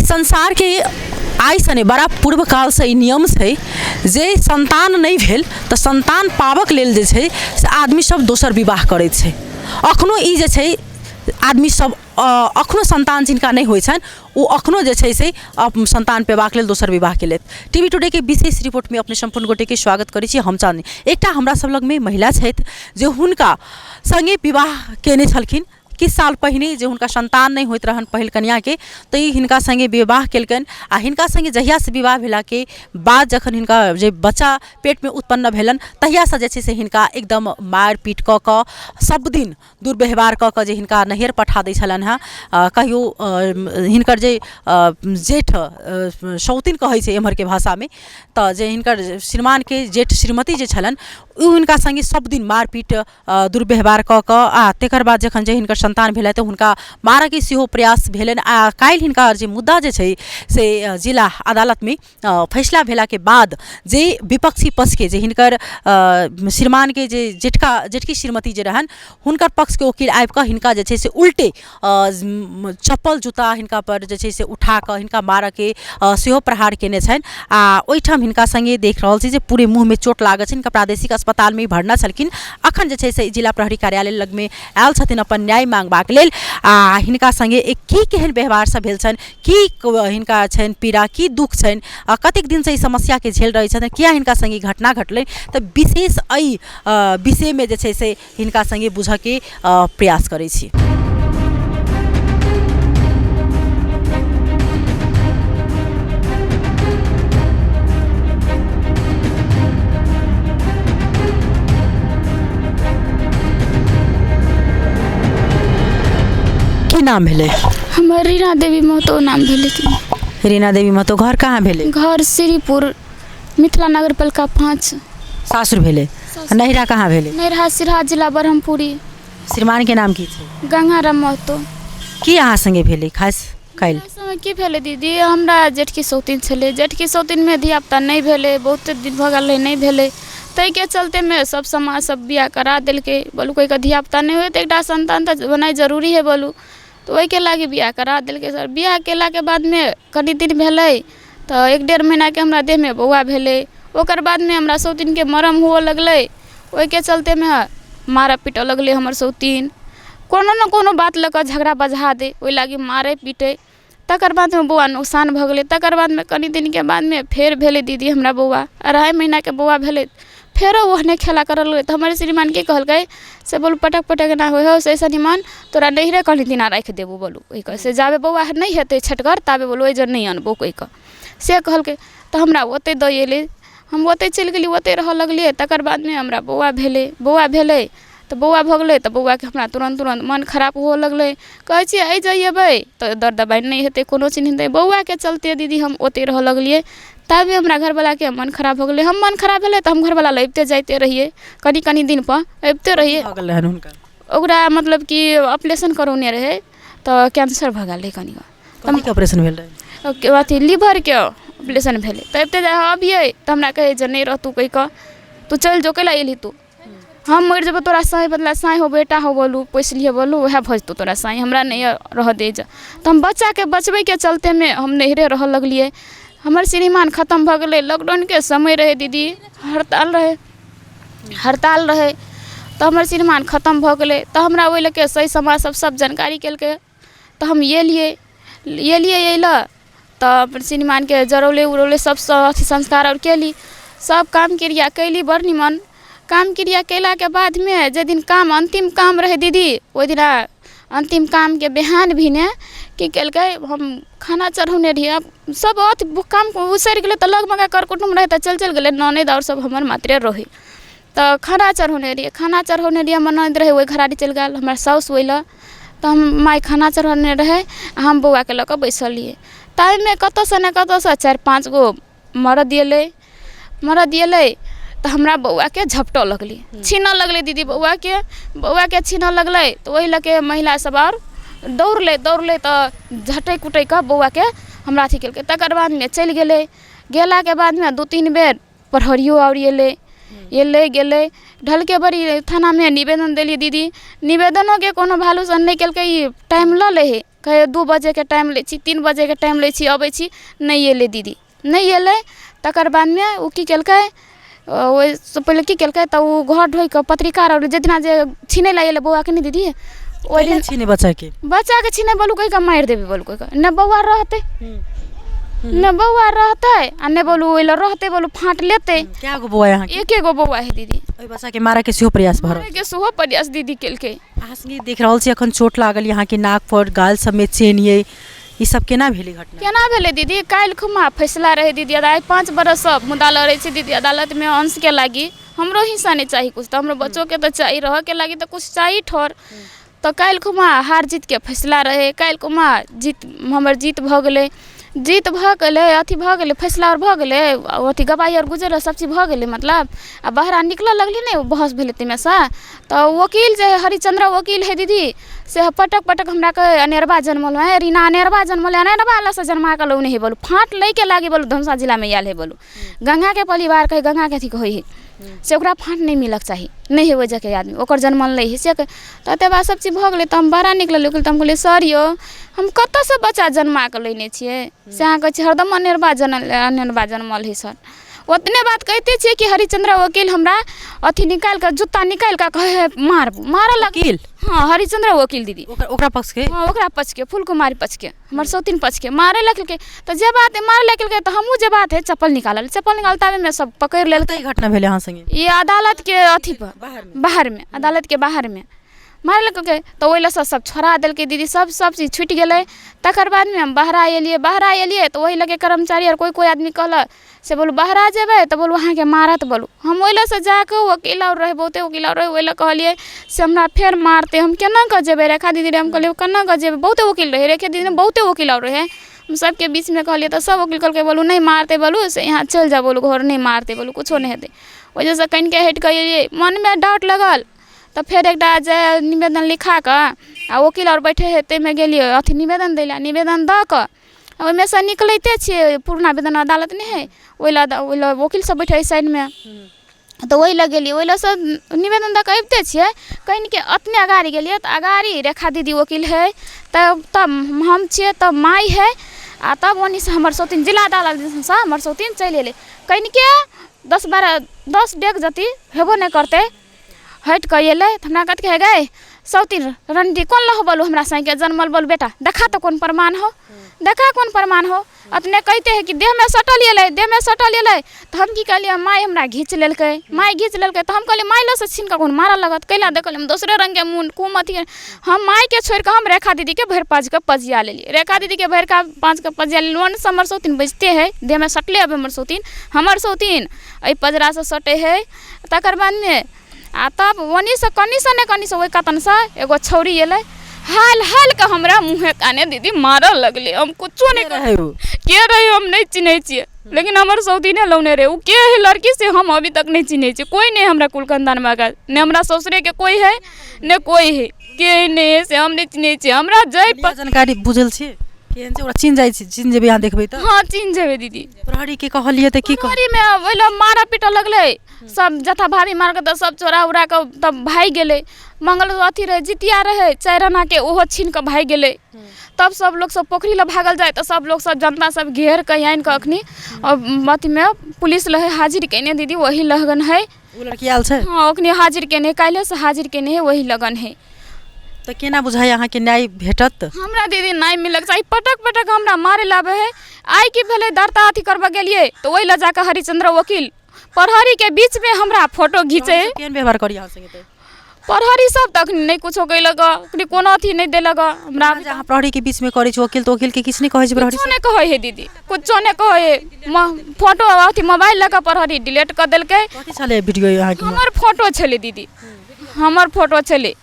संसारके आइसँ नहि, बड़ा पूर्व कालसँ ई नियम छै जे सन्तान नहि भेल तऽ सन्तान पाबऽके लेल जे छै से आदमी सब दोसर विवाह करै छै। अखनो ई जे छै आदमी सब अखनो सन्तान जिनका नहि होइ छनि ओ अखनो जे छै से सन्तान पेबाक लेल दोसर विवाह केलथि। टी वी टुडेके विशेष रिपोर्टमे अपने सम्पूर्ण गोटेके स्वागत करै छी। हम चाँदनी। एकटा हमरा सब लगमे महिला छथि जे हुनका सङ्गे विवाह केने छलखिन किछु साल पहिने, जे हुनका सन्तान नहि होइत रहनि पहिल कनिआँके, तऽ ई हिनका सङ्गे विवाह केलकनि आ हिनका सङ्गे जहियासँ विवाह भेलाके बाद जखन हिनका जे बच्चा पेटमे उत्पन्न भेलनि तहियासँ जे छै से हिनका एकदम मारि पीट कऽ कऽ सब दिन दुर्व्यवहार कऽ कऽ जे हिनका नैहर पठा दै छलनि हेँ। कहियो हिनकर जे जेठ सौतिन कहै छै एम्हरके भाषामे, तऽ जे हिनकर श्रीमानके जेठ श्रीमती जे छलनि ओ हिनका सङ्गे सब दिन मारिपीट दुर्व्यवहार कऽ कऽ आ तकर बाद जखन जे हिनकर सन्तान भेलथि तऽ हुनका मारऽके सेहो प्रयास भेलनि। आ काल्हि हिनका जे मुद्दा जे छै से जिला अदालतमे फैसला भेलाके बाद जे विपक्षी पक्षके जे हिनकर श्रीमानके जे जेठका जेठकी श्रीमती जे रहनि हुनकर पक्षके ओकील आबिकऽ हिनका जे छै से उल्टे चप्पल जूता हिनकापर जे छै से उठाकऽ हिनका मारऽके सेहो प्रहार केने छनि। आ ओहिठाम हिनका सङ्गे देख रहल छी जे पूरे मुँहमे चोट लागल छनि। हिनका प्रादेशिक अस्पतालमे भर्ना छलखिन, अखन जे छै से जिला प्रहरी कार्यालय लगमे आयल छथिन अपन न्याय मांगबाक लेल। आ हिनका सङ्गे की केहन व्यवहार सब भेल छनि, की हिनका छनि पीड़ा, की दुःख छनि आ कतेक दिनसँ ई समस्याके झेल रहै छथिन, किया हिनका सङ्गे ई घटना घटलै, तऽ विशेष एहि विषयमे जे छै से हिनका सङ्गे बुझऽके प्रयास करै छी। की नाम भेलै? हमर रीना देवी महतो नाम भेलै। रीना देवी महतो, घर कहाँ भेलै? घर श्रीपुर, मिथिला नगर पालिका 5। सासुर भेलै? नैहरा कहाँ भेलै? नैहरा सिरहा जिला ब्रह्मपुरी। श्रीमानके नाम की छै? गंगाराम महतो। की अहाँ संगे भेलै खास काल्हि? समय की भेलै दीदी, हमरा जेठकी सौतिन छलै, जेठकी सौतिनमे धियापुता नहि भेलै, बहुते दिन भऽ गेल रहै नहि भेलै, ताहिके चलतेमे सब समाज सब बियाह करा देलकै। बोलू कोइके धियापुता नहि होइ तऽ एकटा सन्तान तऽ होनाइ जरूरी हइ बोलू, तऽ ओहिके लागि बियाह करा देलकै सर। बियाह केलाके बादमे कनि दिन भेलै तऽ एक डेढ़ महीनाके हमरा देहमे बौआ भेलै। ओकर बादमे हमरा सौतिनके मरम हुअ लगलै, ओहिके चलतेमे मारऽ पीटऽ लगलै हमर सौतिन। कोनो ने कोनो बात लऽ कऽ झगड़ा बझा दै, ओहि लागि मारै पीटै। तकर बादमे बौआ नोकसान भऽ गेलै। तकर बादमे कनि दिनके बादमे फेर भेलै दीदी हमरा बौआ, अढ़ाइ महीनाके बौआ भेलै, फेरो ओहने खेला करऽ लगलै। तऽ हमर श्रीमान की कहलकै से बोलू पटक पटक एना होइ हौ से एहिसँ निमन तोरा नैहरे कनि दिना राखि देबौ बोलू कहिकऽ, से जाबे बौआ नहि हेतै छेटगर ताबे बोलू एहिजऽ नहि अनबौ कहिकऽ से कहलकै। तऽ हमरा ओतहि दऽ अएलै, हम ओतहि चलि गेली, ओतहि रहऽ लगलिए। तकर बादमे हमरा बौआ भेलै, बौआ भेलै तऽ बौआ भऽ गेलै तऽ बौआके हमरा तुरन्त तुरन्त मन खराब हुअ लगलै। कहै छिए एहिजऽ अएबै तऽ दर दवाइ नहि हेतै, कोनो चीज नहि हेतै। बौआके चलिते दीदी हम ओतहि रहऽ लगलिए। ताबे हमरा घरवलाके मन खराब भऽ गेलै। हम मन खराब भेलै तऽ हम घरवला लग अबिते जाइते रहिए, कनि कनि दिनपर अबिते रहिए। भऽ गेल रहनि हुनका? ओकरा मतलब कि ऑपरेशन करौने रहै तऽ कैंसर भऽ गेल रहै कनिके। कथीके ऑपरेशन भेल रहै? अथी लीवरके ऑपरेशन भेलै। तऽ अबिते अबियै तऽ हमरा कहै जे नहि रहतौ कहिकऽ, तू चलि जो, कैला अयलही तू, हम मरि जेबौ तोरा साँय बदला साँय हो बेटा हो बोलू पोसि लिहे बोलू उएह भऽ जेतौ तोरा साँय, हमरा नहि रहऽ दे एहिजऽ। तऽ हम बच्चाके बचबैके चलतेमे हम नैहरे रहऽ लगलियै। हमर श्रीमान खतम भऽ गेलै। लॉकडाउनके समय रहै दीदी, हड़ताल रहै, हड़ताल रहै, तऽ हमर श्रीमान खतम भऽ गेलै। तऽ हमरा ओहि लऽ कऽ सही समाज सब सब जानकारी केलकै तऽ हम एलियै, एलियै एहि लए तऽ अपन श्रीमानके जरौले उरौले सबसँ अथी संस्कार आओर कयली, सब काम क्रिया कयली बड़ निमन। काम क्रिया कयलाके बादमे जाहि दिन काम अन्तिम काम रहै दीदी, ओहि दिना अन्तिम कामके बिहान भेने की केलकै, हम खाना चढ़ौने रहियै, आब सब अथी काम उसरि गेलै तऽ लगमे कर कुटुम्ब रहै तऽ चलि चलि गेलै, ननदि आओर सब हमर मात्रे रहै। तऽ खाना चढ़ौने रहियै, खाना चढ़ौने रहियै, हमर ननदि रहै ओहि घरारी चलि गेल, हमर साउस ओहि लग, तऽ हम माय खाना चढ़ौने रहै आ हम बौआके लऽ कऽ बैसल रहियै। ताहिमे कतऽसँ ने कतऽसँ चारि पाँच गो मरद अयलै, मरद अयलै तऽ हमरा बौआके झपटऽ लगलै, छीनऽ लगलै दीदी बौआके, बौआके छीनऽ लगलै तऽ ओहि लऽ कऽ महिला सब आओर दौड़लै, दौड़लै तऽ झटकि उटकि कऽ बौआके हमरा अथी केलकै। तकर बादमे चलि गेलै, गेलाके बादमे 2-3 बेर प्रहरियो आओर अयलै, अयलै गेलै ढलके बड़ी थानामे निवेदन देलियै दीदी, निवेदनोके कोनो वैल्यूशन नहि केलकै। ई टाइम लऽ लै हइ। कहै 2 बजेके टाइम लै छी, 3 बजेके टाइम लै छी, अबै छी। नहि अयलै दीदी, नहि अयलै। तकर बादमे ओ की केलकै, ओहिसँ पहिले की केलकै तऽ ओ घर ढोइ कऽ पत्रिका आर जाहि दिना जे छीनै लए अयलै बौआके नहि दीदी, ओहि दिन छीनै बच्चाके, बच्चाके छीनै बोलू कहि कऽ मारि देबै बोलू कहि कऽ। नहि बौआ रहतै, नहि बौआ रहतै आ नहि बोलू ओहि लए रहतै, बोलू फाँट लेतै। कए गो बौआ अहाँके? एके गो बौआ है दीदी। ओहि बच्चाके मारऽके सेहो प्रयास भऽ रहल? मारैके सेहो प्रयास दीदी केलकै। अहाँ संगे देख रहल छी अखन चोट लागल यऽ अहाँके नाक पर, गाल सबमे चेन ये, ई सब केना भेलै घटना? केना भेलै दीदी? काल्हि खुमा फैसला रहै दीदी। आइ 5 बरससँ मुद्दा लड़ै छै दीदी अदालतमे अंशके लागी। हमरो हिस्सा नहि चाही किछु तऽ हमरो बच्चोके तऽ चाही रहऽके लागी, तऽ किछु चाही ठौर। तऽ काल्हि खुमा हार जीतके फैसला रहै। काल्हि खुमा जीत, हमर जीत भऽ गेलै, जीत भऽ गेलै, अथी भऽ गेलै, फैसला आओर भऽ गेलै, अथी गवाही आओर गुजरल, सबचीज भऽ गेलै मतलब। आ बहरा निकलऽ लगली ने, बहस भेलै ताहिमेसँ तऽ वकील जे हरिचन्द्र वकील हइ दीदी, से पटक पटक हमरा कहै अनेरबा जनमल है रीना, अनेरबा जनमल है, अनेरबा लऽसँ जनमा कऽ लौने हइ बोलू, फाँट लैके लागी बोलू धनुषा जिलामे आयल हइ बोलू, गङ्गाके परिवार कहै, गङ्गाके अथी कहै हइ से ओकरा फाँट नहि मिलऽके चाही, नहि हइ ओहि जगहके आदमी, ओकर जनमल नहि हइ से। तकर बाद सबचीज भऽ गेलै तऽ हम बड़ा निकलल वकील, तऽ हम कहलियै सर यौ, हम कतऽसँ बच्चा जनमा कऽ लैने छियै से अहाँ कहै छियै हरदम अनेरबा जनल, अनेरबा जनमल हइ सर। ओतने बात कहिते छियै कि हरिचन्द्र वकील हमरा अथी निकालि कऽ, जूता निकालि कऽ कहै हइ मारबू, मारऽ लगलै। वकील? हँ, हरिचन्द्र वकील दीदी। ओकरा पक्षके? हँ, ओकरा पक्षके, फूल कुमारी पक्षके, हमर सौतीन पक्षके मारै लगलकै। तऽ जे बात हइ मारै लगलकै तऽ हमहूँ जे बात हइ चप्पल निकालल, चप्पल निकालल, ताबेमे सब पकड़ि लेलकै। कतऽ ई घटना भेलै अहाँ संगे? ई अदालतके अथीपर, बाहरमे, अदालतके बाहरमे मारै लगलकै। तऽ ओहि लए सब छोड़ा देलकै दीदी, सब सब चीज छुटि गेलै। तकर बादमे हम बहरा एलियै, बहरा एलियै तऽ ओहि लऽके कर्मचारी आर कोइ कोइ आदमी कहलक से बोलू बहरा जेबै तऽ बोलू अहाँके मारत बोलू। हम ओहि लए जाकऽ वकील आओर रहै, बहुते वकील आओर रहै, ओहि लए कहलियै से हमरा फेर मारतै, हम केना कऽ जेबै रेखा दीदी रे? हम कहलियै केना कऽ जेबै? बहुते वकील रहै, रेखे दीदी नहि, बहुते वकील आओर रहै। हम सबके बीचमे कहलियै तऽ सब वकील कहलकै बोलू नहि मारतै, बोलू से यहाँ चलि जाउ, बोलू घर नहि मारतै, बोलू किछो नहि हेतै। ओहिसँ कनिके हटि कऽ एलियै, मनमे डाउट लगल तऽ फेर एकटा जे निवेदन लिखा कऽ आ वकील आओर बैठे हइ ताहिमे गेलियै अथी निवेदन दै लए। निवेदन दऽ कऽ ओहिमेसँ निकलिते छियै, पुरना वेदन अदालत नहि हइ ओहि लए, ओहि लए वकील सब बैठे हइ साइडमे, तऽ ओहि लए गेलियै। ओहि लए सँ निवेदन दऽ कऽ अबिते छियै, कनिके अपने अगाड़ी गेलियै तऽ अगाड़ी रेखा दीदी वकील हइ, तब तब हम छियै, तब माय हइ आ तब ओन्नीसँ हमर सौतिन जिला अदालत दिससँ हमर सौतिन चलि अयलै। कनिके 10 12 10 डेग जति हेबो नहि करतै, हटि कऽ अयलै तऽ हमरा कहलकै, हे गै सौतिन रण्डी, कोन लहो बोलू हमरा साँइके जनमल बोलू बेटा, देखा तऽ कोन प्रमाण हौ, देखा कोन प्रमाण हौ। अपने कहिते हइ कि देहमे सटल अयलै, देहमे सटल अयलै। तऽ हम की कहलियै, माय हमरा घीच लेलकै, माय घीच लेलकै तऽ हम कहलियै माय लगसँ छीन कऽ कोन मारऽ लागत कैला? देखलियै हम दोसरे रङ्गके मोन कुम अथी। हम मायके छोड़ि कऽ हम रेखा दीदीके भरि पाँज कऽ पजिया लेलियै, रेखा दीदीके भरि पाँज कऽ पजिया लेलियै। ओन्नसँ हमर सौतिन बजिते हइ, देहमे सटले अबै हमर सौतिन, हमर सौतिन एहि पजरासँ सटै हइ। तकर बादमे आ तब ओन्नीसँ कनिसँ ने कनिसँ ओहि कतनसँ एगो छौड़ी एलै, हाल हाल कऽ हमरा मुँहे काने दीदी मारऽ लगलै। हम कुछो नहि के रहै ओ? के रहै हम नहि चिन्है छियै, लेकिन हमर सौतिने लौने रहै। ओ के है लड़की से हम अभी तक नहि चिन्है छियै। कोइ नहि हमरा कुल खानदानमे, नहि हमरा ससुरेके कोइ है, नहि कोइ है, के है नहि है से हम नहि चिन्है छियै। हमरा जाहि पर जानकारी बुझल छियै केहन छै ओकरा? चिन्ह जाइ छी, चिन्ह जेबै अहाँ देखबै तऽ? हँ, चिन्ह जेबै दीदी। प्रहरीके कहलियै तऽ की कहल? प्रहरीमे ओहि लए मारऽ पीटऽ लगलै सब, जथा भाभी मारलकै तऽ सब चोरा उरा कऽ तब भागि गेलै। मंगल अथी रहै, जितिया रहै 4 आनाके, ओहो छीन कऽ भागि गेलै। तब सब लोक सब पोखरि लग भागल जाइ तऽ सब लोक सब जनता सब घेर कऽ आनि कऽ अखनी अथीमे पुलिस लग हाजिर केने दीदी, ओही लगन है। ओ लड़की आयल छै? हँ, ओखनी हाजिर केने, काल्हिसँ हाजिर केने है, ओही लगन है। तऽ केना बुझाइए अहाँके न्याय भेटत? हमरा दीदी नहि मिलक चाही। पटक पटक हमरा मारे लए आबै है। आइ की भेलै, दर्ता अथी करबऽ गेलियै तऽ ओहि लए जाकऽ हरिचन्द्र वकील प्रहरीके बीचमे हमरा फोटो घिचै है। केहन व्यवहार करी अहाँ संगे? तऽ प्रहरी सब तऽ अखनी नहि कुछो कयलक, अखनी कोनो अथी नहि देलक हमरा। जे अहाँ प्रहरीके बीचमे करै छी वकील, तऽ वकीलके किछु नहि कहै छै प्रहरी? कुछो नहि कहै है दीदी, कुछो नहि कहै है। फोटो अथी मोबाइल लऽ कऽ प्रहरी डिलीट कऽ देलकै। कथी छलै वीडियो अहाँके? हमर फोटो छलै दीदी, हमर फोटो छलै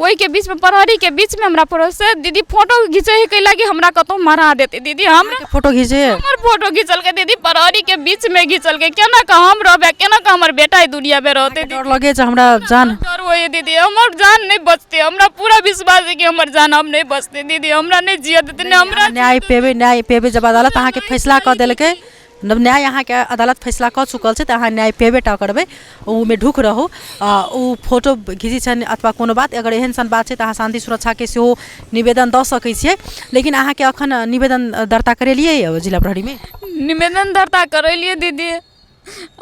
ओहिके बीचमे, प्रहरीके बीचमे हमरा फोटो से दीदी फोटो घिचै है कैला कि हमरा कतहु मरा देतै दीदी। हमरा फोटो घिचे? हमर फोटो घिचलकै दीदी, प्रहरीके बीचमे घिचलकै। केना कऽ हम रहबै, केना कऽ हमर बेटा एहि दुनियामे रहतै? डर लगे छै हमरा जान डर होइए दीदी, हमर जान नहि बचतै। हमरा पूरा विश्वास है कि हमर जान आब नहि बचतै दीदी, हमरा नहि जियऽ देतै, नहि हमरा न्याय पेबै, न्याय पेबै जब अदालत अहाँके फैसला कऽ देलकै। मतलब न्याय अहाँके अदालत फैसला कऽ चुकल छै, तऽ अहाँ न्याय पेबे टा करबै, ओहिमे ढुक रहू। ओ फोटो घिचै छनि अथवा कोनो बात अगर एहन सन बात छै, तऽ अहाँ शान्ति सुरक्षाके सेहो निवेदन दऽ सकै छियै। लेकिन अहाँके अखन निवेदन दर्ता करेलियै जिला प्रहरीमे? निवेदन दर्ता करेलियै दीदी,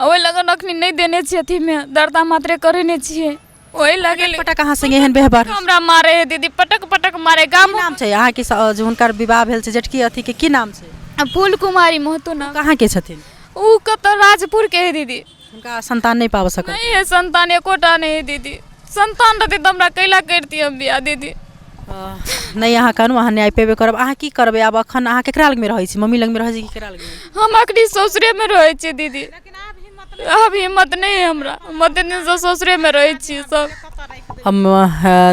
ओहि लगन अखनी नहि देने छियै, अथीमे दर्ता मात्रे करेने छियै। ओहि लगे पटक अहाँ संगे एहन व्यवहार हमरा मारे है दीदी, पटक पटक मारे। गाम की नाम छै अहाँके जे हुनकर विवाह भेल छै, जेठकी अथीके की नाम छै? फूल कुमारी महतो नाम। कहाँ के छथिन ओ? कतऽ, राजपुर के है दीदी। हुनका संतान नहि पाबऽ सकल? नहीं है संतान, एकोटा नहीं है दीदी। संतान रहते तऽ हमरा कैला करती हम बियाह दीदी? नहि, अहाँ कहलहुँ अहाँ न्याय पेबे करब। अहाँ की करबै आब? अखन अहाँ केकरा लगमे रहै छी? मम्मी लगमे रहै छी कि केकरा लगमे? हम अखनी ससुरेमे रहै छियै दीदी। आब हिम्मत नहि है हमरा, मते दिनसँ ससुरेमे रहै छियै सब। हम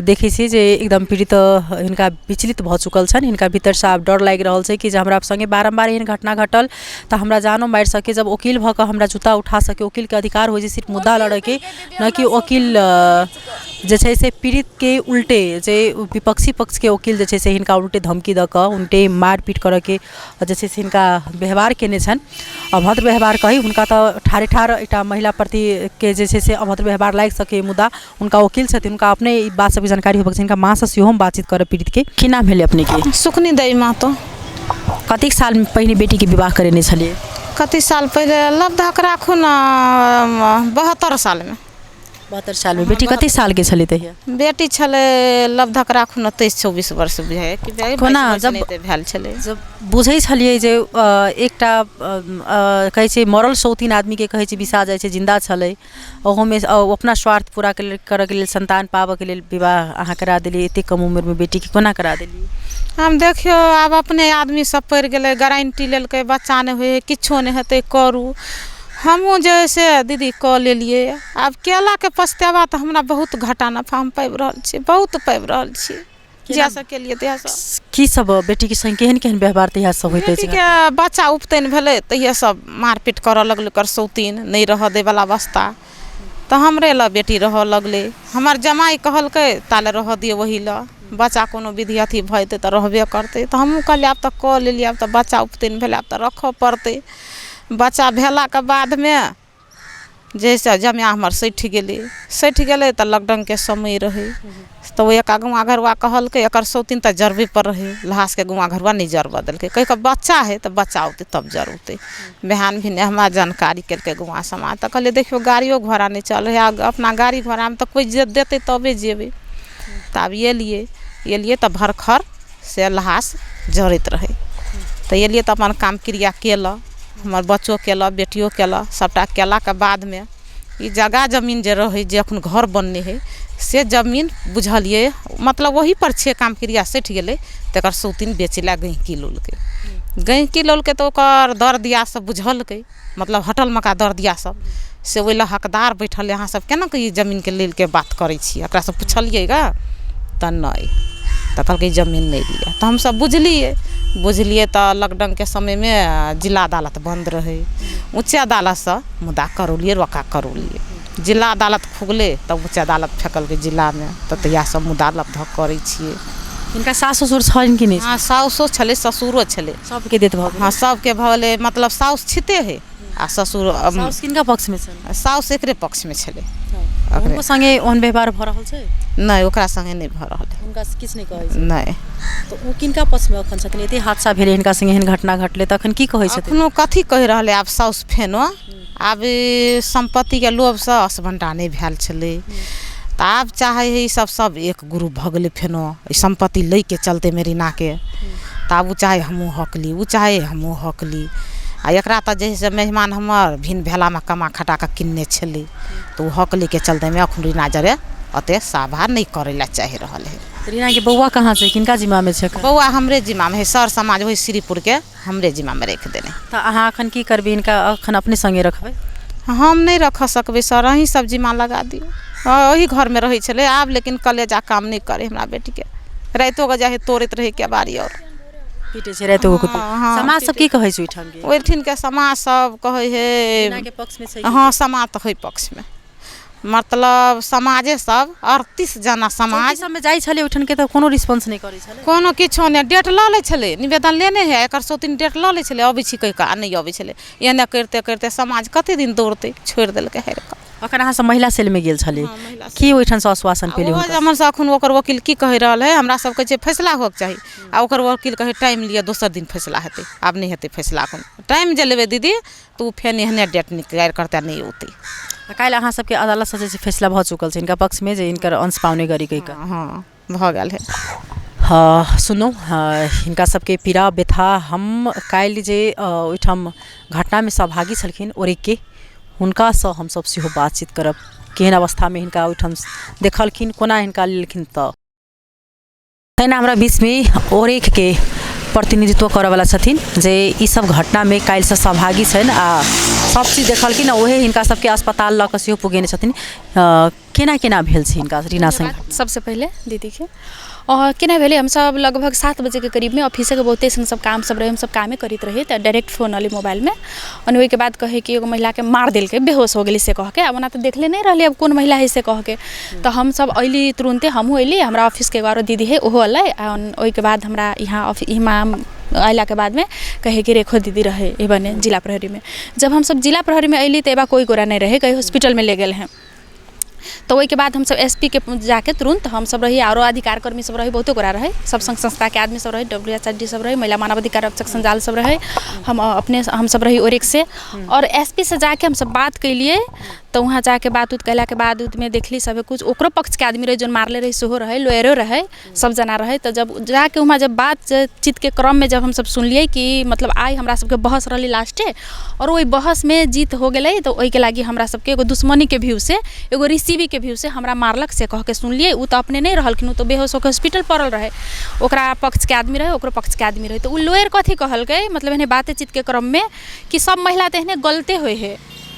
देखै छी जे एकदम पीड़ित हिनका विचलित भऽ चुकल छनि। हिनका भीतरसँ आब डर लागि रहल छै कि जे हमरा सङ्गे बारम्बार एहन घटना घटल तऽ हमरा जानो मारि सकै। जब ओकील भऽ कऽ हमरा जूता उठा सकै, ओकीलके अधिकार होइ छै सिर्फ मुद्दा लड़ैके, नहि कि ओकील जे छै से पीड़ितके उल्टे, जे विपक्षी पक्षके ओकील जे छै से हिनका उल्टे धमकी दऽ कऽ, उल्टे मारिपीट करऽके जे छै से हिनका व्यवहार कयने छनि। अभद्र व्यवहार कही हुनका तऽ ठाढ़े ठाढ़ एकटा महिला प्रतिके जे छै से अभद्र व्यवहार लागि सकैए, मुदा हुनका ओकील छथिन, हुनका अपने ई बात सबके जानकारी होबक चाही। हिनका माँसँ सेहो हम बातचीत करब। पीड़ितके की नाम भेलै अपनेके? सुखनी देवी महतो। कतेक साल पहिने बेटीके विवाह करेने छलियै? कतेक साल पहिले, लब्धक राखू ने 72 सालमे। 72 सालमे। बेटी कतेक सालके छलै तहिया? बेटी छलै लब्धक राखू ने 23-24 वर्ष बुझाइए कि कोना जब भेल छलै। जब बुझै छलियै जे एकटा कहै छै मरल सौतीन आदमीके कहै छै बिसा जाइ छै, जिन्दा छलै, ओहोमे अपना स्वार्थ पूरा करऽके लेल, सन्तान पाबऽके लेल विवाह अहाँ करा देलियै एतेक कम उम्रमे बेटीके, कोना करा देलियै? हम देखियौ, आब अपने आदमी सब पड़ि गेलै, गारंटी लेलकै, बच्चा नहि होइ हइ, किछो नहि हेतै, करू। हमहूँ जे हइ से दीदी कऽ लेलियै। आब केलाके पछतेबा तऽ हमरा बहुत घाटा नफा हम पाबि रहल छियै, बहुत पाबि रहल छियै। जहियासँ केलियै तहियासँ। की सब बेटीके संग केहन केहन व्यवहार तहिया सब होइत अछि? बेटीके बच्चा उपतनि भेलै तहिये सब मारपीट करऽ लगलै। ओकर सौतीन नहि रहऽ दैवला अवस्था, तऽ हमरे लग बेटी रहऽ लगलै। हमर जमाइ कहलकै ताले रहऽ दियौ ओही लग, बच्चा कोनो विधि अथी भऽ जेतै तऽ रहबे करतै। तऽ हमहूँ कहलियै आब तऽ कऽ लेलियै, आब तऽ बच्चा उपतनि भेलै, आब तऽ रखऽ पड़तै। बच्चा भेलाके बादमे जाहिसँ जमाए हमर सठि गेलै। सठि गेलै तऽ लॉकडाउनके समय रहै, तऽ ओ एक अगुआ घरुआ कहलकै, एकर सौतीन तऽ जरबैपर रहै लहासके, गुआ घरुआ नहि जरबऽ देलकै, कहि कऽ बच्चा हइ तऽ बच्चा औतै तब जरौतै। बिहान भिने हमरा जानकारी केलकै गुआ समाज, तऽ कहलियै देखियौ, गाड़ियो घोड़ा नहि चलै हइ, अपना गाड़ी घोड़ामे तऽ कोइ जे देतै तबे जेबै। तऽ आब एलियै, एलियै तऽ भरखर से लहास जरैत रहै। तऽ एलियै तऽ अपन काम क्रिया केलक, हमर बच्चो केलक, बेटियो केलक। सभटा केलाके बादमे ई जगह जमीन जे रहै, जे एखन घर बनने हइ, से जमीन बुझलियै मतलब ओहीपर छै। काम क्रिया सठि गेलै तऽ एकर सौतीन बेचै लए गहिँकी लौलकै। गहिँकी लौलकै तऽ ओकर दर दियाद सब बुझलकै, मतलब हटल मका दर दियाद सब से ओहि लए हकदार बैठल। अहाँ सब केना कऽ ई जमीनके लैके बात करै छियै? ओकरासँ पुछलियै गऽ तऽ नहि, तऽ कहलकै जमीन नहि लिअ। तऽ हमसब बुझलियै, बुझलियै तऽ लॉकडाउनके समयमे जिला अदालत बन्द रहै, उच्च अदालतसँ मुद्दा करौलियै, रोका करौलियै। जिला अदालत खुगलै तब उच्च अदालत फेकलकै जिलामे, तऽ तहियासँ मुद्दा लपधक करै छियै। हिनका सास ससुर छनि कि नहि? हँ, साउसो छलै, ससुरो छलै। सबके देत भऽ गेलै? हँ, सबके भऽ गेलै। मतलब साउस छिते हइ आ ससुर। साउस किनका पक्षमे छनि? साउस एकरे पक्षमे छलै। हुनको संगे ओहन व्यवहार भऽ रहल छै? नहि, ओकरा संगे नहि भऽ रहल है। हुनका से किछु नहि कहै छै? नहि। तऽ ओ किनका पक्षमे अखन छथिन? एते हादसा भेलै, हिनका संगे एहन घटना घटलै, तऽ अखन की कहै छथिन? अखनो कथी कहि रहलै आब साउस? फेनो आब ई सम्पत्तिके लोभसँ असभंडा नहि भेल छलै, तऽ आब चाहै हइ ई सब, सब एक ग्रुप भऽ गेलै फेनो ई सम्पत्ति लैके चलते मेरिनाके। तऽ आब ओ चाहै हमहूँ हक ली, ओ चाहै हमहूँ हक ली। आ एकरा तऽ जे हइ से मेहमान हमर भिन भेलामे कमा खटा कऽ किनने छलै, तऽ ओ हक लैके चलतेमे अखन रीना जरे ओते साभा नहि करै लए चाहि रहल हइ। रीनाके बौआ कहाँ छै? किनका जिम्मामे छै एखन? बौआ हमरे जिम्मामे हइ, सर समाज ओहि श्रीपुरके हमरे जिम्मामे राखि देने। तऽ अहाँ एखन की करबै? हिनका एखन अपने सङ्गे रखबै? हम नहि रखऽ सकबै सर, अहीं सब जिम्मा लगा दियौ। ओही घरमे रहै छलै आब, लेकिन कलेजा काम नहि करै हमरा बेटीके। रातिओ कऽ जाइ हइ, तोड़ैत रहै केबाड़ी आओर पीटै छै रातिओ कऽ? हँ। समाज सब की कहै छै ओहिठामके? ओहिठिनके समाज सब कहै हइ रीनाके पक्षमे छै? हँ, समाज तऽ हइ पक्षमे। मतलब समाजे सब 38 जना समाज चौकी सबमे जाइ छलै ओहिठामके तऽ कोनो रिस्पॉन्स नहि करै छलै। कोनो किछो नहि, डेट लऽ लै छलै, निवेदन लेने हइ, एकर सौतीन डेट लऽ लै छलै, अबै छी कहि कऽ आ नहि अबै छलै। एहने करिते करिते समाज कते दिन दौड़तै, छोड़ि देलकै हारि कऽ। अखन अहाँ सब महिला सेलमे गेल छलियै, की ओहिठामसँ आश्वासन पेलियै ओहो हुनका? जे हमर अखन ओकर वकील की कहि रहल हइ, हमरा सब कहै छै फैसला होइके चाही, आ ओकर वकील कहै टाइम लिअ, दोसर दिन फैसला हेतै, आब नहि हेतै फैसला। अखन टाइम जे लेबै दीदी तऽ ओ फेर एहने डेट निकालि करतै, नहि औतै। तऽ काल्हि अहाँ सबके अदालतसँ जे छै फैसला भऽ चुकल छै हिनका पक्षमे जे हिनकर अंश पाउने गरी कहि कऽ? हँ, भऽ गेल है। हँ, सुनू हिनका सबके पीड़ा व्यथा। हम काल्हि जे ओहिठाम घटनामे सहभागी छलखिन ओरेके, हुनकासँ हमसब सेहो बातचीत करब, केहन अवस्थामे हिनका ओहिठाम देखलखिन, कोना हिनका लेलखिन। तऽ तहिना हमरा बीचमे ओरेखके प्रतिनिधित्व करऽवला छथिन जे ई सब घटनामे काल्हिसँ सहभागी छनि आ सब चीज देखलखिन आ ओहे हिनका सबके अस्पताल लऽ कऽ सेहो पुगेने छथिन। केना केना भेल छै हिनका रीना संग? सबसँ पहिले दीदीके आओर केना भेलै, हमसब लगभग 7 बजेके करीबमे ऑफिसेके बहुते एहन सब काम सब रहै, हमसब कामे करैत रहियै, तऽ डायरेक्ट फोन अयलै मोबाइलमे। अनि ओहिके बाद कहै कि एगो महिलाके मार देलकै, बेहोश हो गेलै से कहके। आब ओना तऽ देखले नहि रहलै, अब कोन महिला है से कहके। तऽ हमसब अयली तुरन्ते, हमहूँ अयली, हमरा ऑफिसके एगो आरो दीदी है ओहो अयलै। आ ओहिके बाद हमरा यहाँ इहाँ अयलाके बादमे कहै कि रेखो दीदी रहै ए बने जिला प्रहरीमे। जब हमसब जिला प्रहरीमे अयली तऽ एबा कोइ गोरा नहि रहै, कहीं हॉस्पिटलमे ले गेल हैं। तऽ ओहिके बाद हमसब एस पी के जाके तुरन्त हमसब रही, आरो अधिकार कर्मी सब रही, बहुते गोरा रहै, सब संघ संस्थाके आदमी सब रहै, डब्ल्यू एच आर डी सब रहै, महिला मानव अधिकार रक्षक संजाल सब रहै, हम अपने हमसब रही ओरेक से। आओर एस पी से जाके हमसब बात केलियै, तऽ वहाँ जाके बात उत कयलाके बाद उतमे देखली सब कुछ, ओकरो पक्षके आदमी रहै, जोन मारले रहै सेहो रहै, लॉयरो रहै, सब जना रहै। तऽ जब जाके वहाँ जब बात चीतके क्रममे जब हमसब सुनलियै कि मतलब आइ हमरा सबके बहस रहलै लास्टे आओर ओहि बहसमे जीत हो गेलै, तऽ ओहिके लागि हमरा सबके एगो दुश्मनीके व्यू से, एगो रिसीवीके व्यू से हमरा मारलक से कहके सुनलियै। ओ तऽ अपने नहि रहलखिन, ओ तऽ बेहोश होके हॉस्पिटल पड़ल रहै, ओकरा पक्षके आदमी रहै, ओकरो पक्षके आदमी रहै। तऽ ओ लॉयर कथी कहलकै, मतलब एहने बातचीतके क्रममे कि सब महिला तऽ एहने गलते होइ हइ,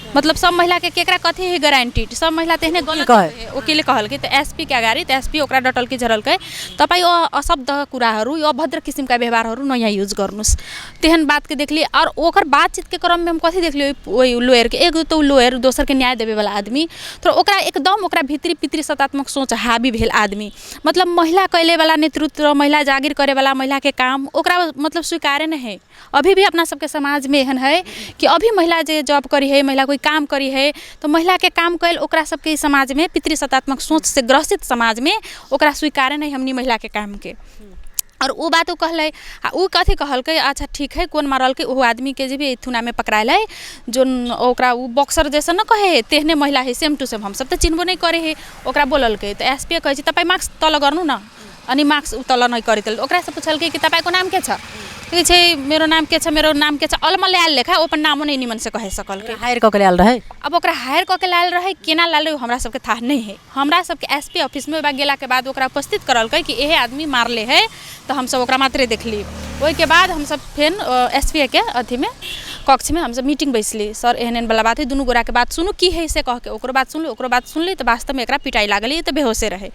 मतलब सब महिलाके केकरा कथी हइ गारंटी, सब महिला तऽ एहने गलत कहै? होइ हइ, वकील कहलकै। तऽ एस पी के अगाडि तऽ एस पी ओकरा डटलकै झरलकै, तपाईँ यो अशब्द कुराहरू, यो अभद्र किसिमका व्यवहारहरू नयाँ युज गर्नुहोस्, तेहन बातके देखली। आओर ओकर बातचीतके क्रममे हम कथी देखली ओहि लॉयरके, एगो तऽ ओ लॉयर दोसरके न्याय देबेवला आदमी, तऽ ओकरा एकदम ओकरा भित्री पितृसत्तात्मक सोच हावी भेल आदमी, मतलब महिला कैलेवला नेतृत्व, महिला जागीर करेवला महिलाके काम ओकरा मतलब स्वीकारे नहि हइ। अभी भी अपना सबके समाजमे एहन हइ कि अभी महिला जे जॉब करी हइ, महिला कोइ काम करी हइ, तऽ महिलाके काम कैल ओकरा सबके समाजमे पितृसत्तात्मक सोचसँ ग्रसित समाजमे ओकरा स्वीकारे नहि हमनी महिलाके कामके। आओर ओ बात ओ कहलै आ ओ कथी कहलकै, अच्छा ठीक हइ, कोन मारलकै ओहो आदमीके जे भी थुनामे पकड़ायल हइ, जोन ओकरा ओ बॉक्सर जैसन नहि कहै हइ तेहने महिला हइ, सेम टू सेम, हमसब तऽ चिन्हबो नहि करै हइ, ओकरा बोललकै। तऽ एस पी कहै छै तपाईँ मास्क तल गर्नु न, अनि मास्क तल नहि करैत ओकरासँ पुछलकै कि तपाईँको नाम के छ, कहै छै मेरो नाम के छ, मेरो नाम के छ, अलमल्याल लेखा ओ अपन नामो नहि निमनसँ कहि सकलकै। हायर कऽ के लायल रहै? अब ओकरा हायर कऽ के लायल रहै, केना लायल रहै हमरा सबके थाह नहि हइ। हमरा सबके एस पी ऑफिसमे ओकरा गेलाके बाद ओकरा उपस्थित करलकै कि इहे आदमी मारले है, तऽ हमसब ओकरा मात्रे देखली। ओहिके बाद हमसब फेन एस पी के अथीमे कक्षमे हमसब मीटिंग बैसली, सर एहन एहन वाला बात हइ, दुनू गोराके बात सुनू की हइ से कहके, ओकरो बात सुनली, ओकरो बात सुनली, तऽ वास्तवमे एकरा पिटाइ लागल, ई तऽ बेहोशे रहै।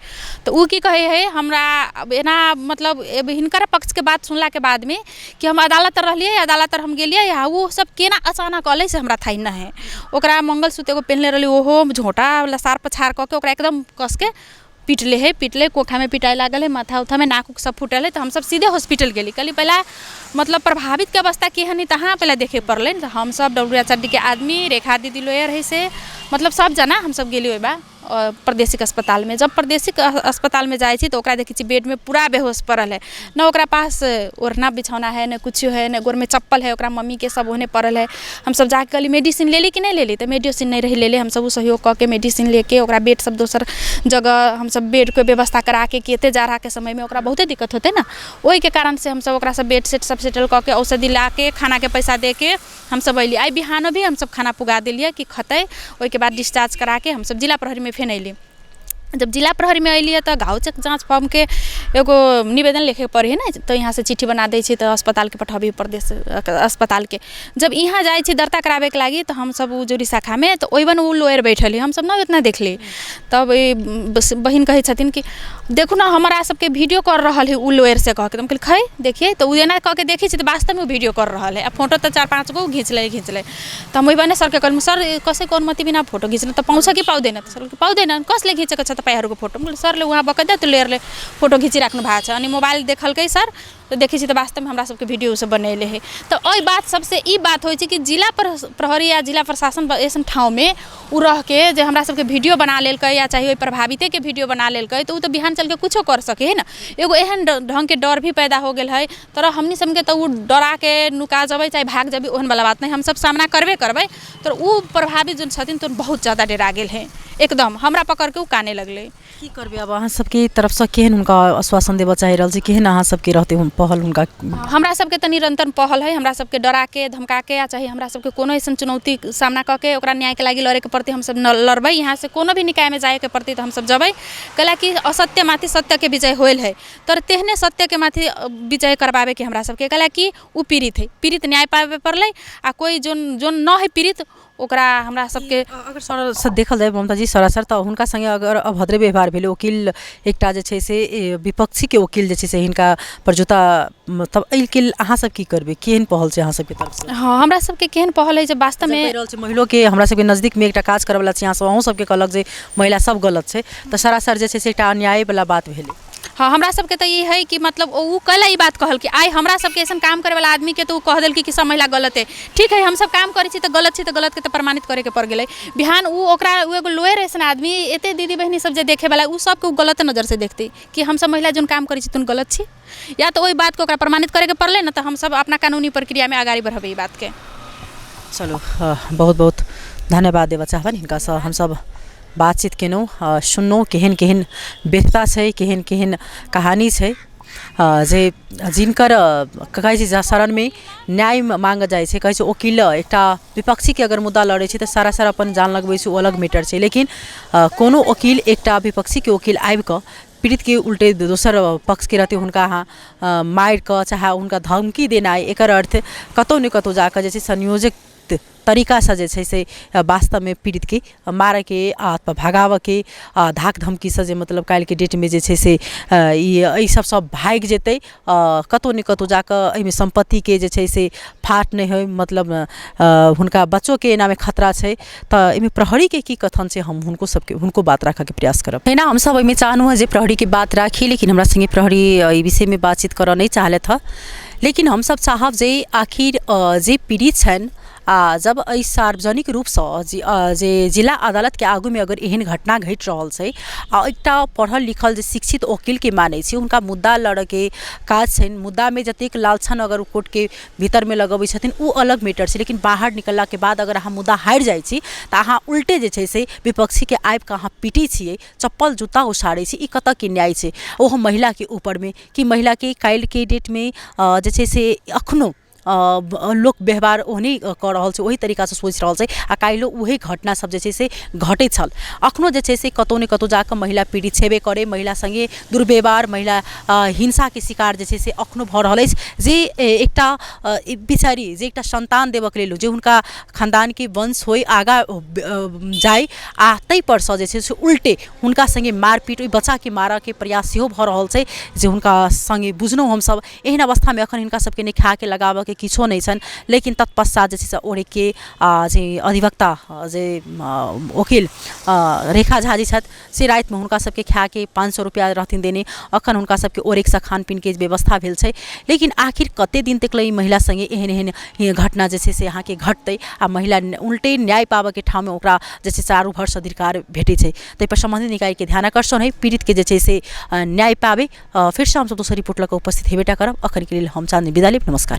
तऽ ओ की कहै हइ हमरा अब एना मतलब हिनकर पक्षके बात सुनलाके बादमे कि हम अदालत तर रहलियै, अदालत तर हम गेलियै आ ओ सब केना अचानक अयलै से हमरा थाह नहि हइ। ओकरा मंगलसूत्र एगो पेन्हले रहलै, ओहो झोँटा लसार पछार कऽ के ओकरा एकदम कसके पिटले हइ, पिटले कोखामे पिटाइ लागल हइ, माथा उथामे नाक उक सब फूटल हइ। तऽ हमसब सीधे हॉस्पिटल गेली, कहली पहिला मतलब प्रभावितके अवस्था केहन हइ तहाँ पहिला देखे पड़लै। तऽ हमसब डब्ल्यू एच आर डी के आदमी, रेखा दीदी लॉयर हइ से, मतलब सब जना हमसब गेली ओहि बा प्रादेशिक अस्पतालमे। जब प्रादेशिक अस्पतालमे जाइ छी तऽ ओकरा देखै छी बेडमे पूरा बेहोश पड़ल हइ, न ओकरा पास ओढ़ना बिछौना हइ, न कुछो हइ, न गोरमे चप्पल हइ, ओकरा मम्मीके सब ओहने पड़ल हइ। हमसब जाके कहली मेडिसिन लेली कि नहि लेली, तऽ मेडिसिन नहि रहै लेले, हमसब ओ सहयोग कऽ के मेडिसिन लेके ओकरा बेड सब दोसर जगह हमसब बेडके व्यवस्था कराके, कि एते जाड़ाके समयमे ओकरा बहुते दिक्कत होतै ने, ओहिके कारणसँ हमसब ओकरासँ बेड सेट सब सेटल कऽ के औषधि लाके खानाके पैसा देके हमसब अयली। आइ बिहानो भी हमसब खाना पुगा देलियै कि खतै। ओहिके बाद डिस्चार्ज कराके हमसब जिला प्रहरीमे फेन अयली। जब जिला प्रहरीमे अयलियै तऽ घाव जाँच फॉर्मके एगो निवेदन लिखैके पड़ै हइ ने, तऽ यहाँसँ चिट्ठी बना दै छै तऽ अस्पतालके पठाबी प्रदेश अस्पतालके। जब यहाँ जाइ छी दर्ता कराबैके लागि तऽ हमसब ओ जोड़ी शाखामे तऽ ओहिबन ओ लॉयर बैठल है, हमसब न उतना देखली। तब बहिन कहै छथिन कि देखू ने हमरा सबके वीडियो कर रहल है उ लॉयर से कहके। हम कहली खै देखिए, तऽ उ एना कऽ के देखै छी तऽ वास्तवमे उ वीडियो कर रहल है आ फोटो तऽ 4-5 गो घीच लै घीच लै। तऽ हम ओहि बने सरके कहली, सर कसैको अनुमति बिना फोटो घिच्न त पाउँछ कि पाउँदैन? त सरले पाउँदैन, कसले घिचेको छ तपाईँहरूको फोटो? मैले सरले उहाँ बकाइदा त्यो लॉयरले फोटो घिचिराख्नु भएको छ। अनि मोबाइल देखलकै सर तऽ देखै छी तऽ वास्तवमे हमरा सबके वीडियो सब बनेले है। तऽ एहि बात सबसे ई बात होइ छै कि जिला प्रहरी या जिला प्रशासन ऐसन ठाउँमे उ रहके जे हमरा सबके वीडियो बना लेलकै या चाहे ओहि प्रभावितेके वीडियो बना लेलकै तऽ उ तऽ बिहान चलके कुछो कर सके है न। एगो एहन ढङ्गके डर भी पैदा हो गेल है। तर हमनी सबके तऽ उ डराके नुका जेबै चाहे भाग जेबै ओहन वाला बात नहि, हमसब सामना करबे करबै। तर उ प्रभावित जोन छथिन तो बहुत ज्यादा डरा गेल है, एकदम हमरा पकड़के उ काने लगलै। की करबै अब अहाँ सबके तरफसँ केहन हुनका आश्वासन देबऽ चाहि रहल छी, केहन अहाँ सबके रहतै पहल हुनका? हमरा सबके तऽ निरन्तर पहल है, हमरा सबके डराके धमकाके या चाहे हमरा सबके कोनो अइसन चुनौती सामना कऽ के ओकरा न्यायके लागि लड़ेके पड़तै, हमसब लड़बै। यहाँ से कोनो भी निकायमे जाइके पड़तै तऽ हमसब जबै, कैलाकि असत्य माथि सत्यके विजय होयल है, तर तेहने सत्यके माथि विजय करबाबेके हमरा सबके, कैलाकि उ पीड़ित है, पीड़ित न्याय पाबे पड़लै आ कोइ जोन जोन न है पीड़ित ओकरा हमरा सबके। अगर सर देखल जाय ममता जी सरासर तऽ हुनका सङ्गे अगर अभद्र व्यवहार भेलै, वकील एकटा जे छै से विपक्षीके वकील जे छै से हिनका पर जूता, मतलब एहिके लेल अहाँ सब की करबै, केहन पहल छै अहाँ सबके तरफसँ? हँ, हमरा सबके केहन पहल है जे वास्तवमे कहि रहल छै महिलोके, हमरा सबके नजदीकमे एकटा काज करऽवला छी अहाँ सब, अहूँ सबके कहलक जे महिला सब गलत छै, तऽ सरासर जे छै से एकटा अन्यायवला बात भेलै। हाँ, हमरा सबके तऽ ई है कि मतलब उ कैला ई बात कहल कि आइ हमरा सबके अइसन काम करैवला आदमीके तऽ उ कह देलकै कि सब महिला गलत है। ठीक है, हमसब काम करै छी तऽ गलत छी तऽ गलतके तऽ प्रमाणित करैके पड़ गेलै। बिहान उ ओकरा उ एगो लॉयर अइसन आदमी एते दीदी बहिनी सब जे देखेवला उ सबके उ गलत नजरसँ देखतै कि हमसब महिला जोन काम करै छी तोन गलत छी, या तऽ ओहि बातके ओकरा प्रमाणित करैके पड़लै ने तऽ हमसब अपना कानूनी प्रक्रियामे अगाडि बढ़बै ई बातके। चलू, बहुत बहुत धन्यवाद देबऽ चाहबनि हिनकासँ हमसब बातचीत केलहुँ, सुनलहुँ केहन केहन व्यथा छै, केहन केहन कहानी छै, जे जिनकर कहै छै शरणमे न्याय माँगऽ जाइ छै, कहै छै वकील एकटा विपक्षीके अगर मुद्दा लड़ै छै तऽ सरासर अपन जान लगबै छै, ओ अलग मैटर छै, लेकिन कोनो वकील एकटा विपक्षीके वकील आबिकऽ पीड़ितके उल्टे दोसर पक्षके रहतै हुनका अहाँ मारिकऽ चाहे हुनका धमकी देनाइ, एकर अर्थ कतहु ने कतहु जाकऽ जे छै संयोजित तरीकासँ जे छै से वास्तवमे पीड़ितके मारऽके आ भगाबऽके धाक धमकीसँ जे मतलब काल्हिके डेटमे जे छै से ई एहि सबसँ भागि जेतै, कतहु ने कतहु जाकऽ एहिमे सम्पत्तिके जे छै से फाट नहि होइ, मतलब हुनका बच्चोके एनामे खतरा छै। तऽ एहिमे प्रहरीके की कथन छै, हम हुनको सबके हुनको बात राखऽके प्रयास करब। एना हमसब एहिमे चाहलहुँ हँ जे प्रहरीके बात राखी, लेकिन हमरा सङ्गे प्रहरी एहि विषयमे बातचीत करऽ नहि चाहलथि हँ। लेकिन हमसब चाहब जे आखिर जे पीड़ित छनि आ जब एहि सार्वजनिक रूपसँ जे जिला अदालतके आगूमे अगर एहन घटना घटि रहल छै आ एकटा पढ़ल लिखल जे शिक्षित वकीलके मानै छी हुनका मुद्दा लड़ऽके काज छनि, मुद्दामे जतेक लालछन अगर कोर्टके भीतरमे लगबै छथिन ओ अलग मैटर छै, लेकिन बाहर निकललाके बाद अगर अहाँ मुद्दा हारि जाइ छी तऽ अहाँ उल्टे जे छै से विपक्षीके आबिकऽ अहाँ पीटै छियै, चप्पल जूता उसारै छी, ई कतऽके न्याय छै? ओहो महिलाके ऊपरमे कि महिलाके काल्हिके डेटमे जे छै से अखनो लोक व्यवहार ओहने कऽ रहल छै, ओही तरीकासँ सोचि रहल छै आ काल्हिओ उहे घटना सब जे छै से घटैत छल। अखनो जे छै से कतहु ने कतहु जाकऽ महिला पीड़ित छेबे करै, महिला सङ्गे दुर्व्यवहार, महिला हिंसाके शिकार जे छै से अखनो भऽ रहल अछि। जे एकटा बिचारी जे एकटा सन्तान देबऽके लेल जे हुनका खानदानके वंश होइ आगाँ जाइ आ ताहिपरसँ जे छै से उल्टे हुनका सङ्गे मारपीट ओहि बच्चाके मारऽके प्रयास सेहो भऽ रहल छै, जे हुनका सङ्गे बुझलहुँ हमसब एहन अवस्थामे अखन हिनका सबके नहि खाके लगाबऽके किछो नहि छनि, लेकिन तत्पश्चात जे छै से ओरेके जे अधिवक्ता जे वकील रेखा झा जी छथि से रातिमे हुनका सबके खाके 500 रुपैआ रहथिन देने, अखन हुनका सबके ओरेकसँ खान पीनके व्यवस्था भेल छै। लेकिन आखिर कते दिन तक ई महिला सङ्गे एहन एहन घटना जे छै से अहाँके घटतै आ महिला उल्टे न्याय पाबऽके ठाममे ओकरा जे छै चारू भरसँ धिक्कार भेटै छै। ताहिपर सम्बन्धित निकायके ध्यान आकर्षण है, पीड़ितके जे छै से न्याय पाबै। फेरसँ हमसब दोसर रिपोर्ट लऽ कऽ उपस्थित हेबेटा करब। अखनके लेल हम चाँदनी विदा लेब, नमस्कार।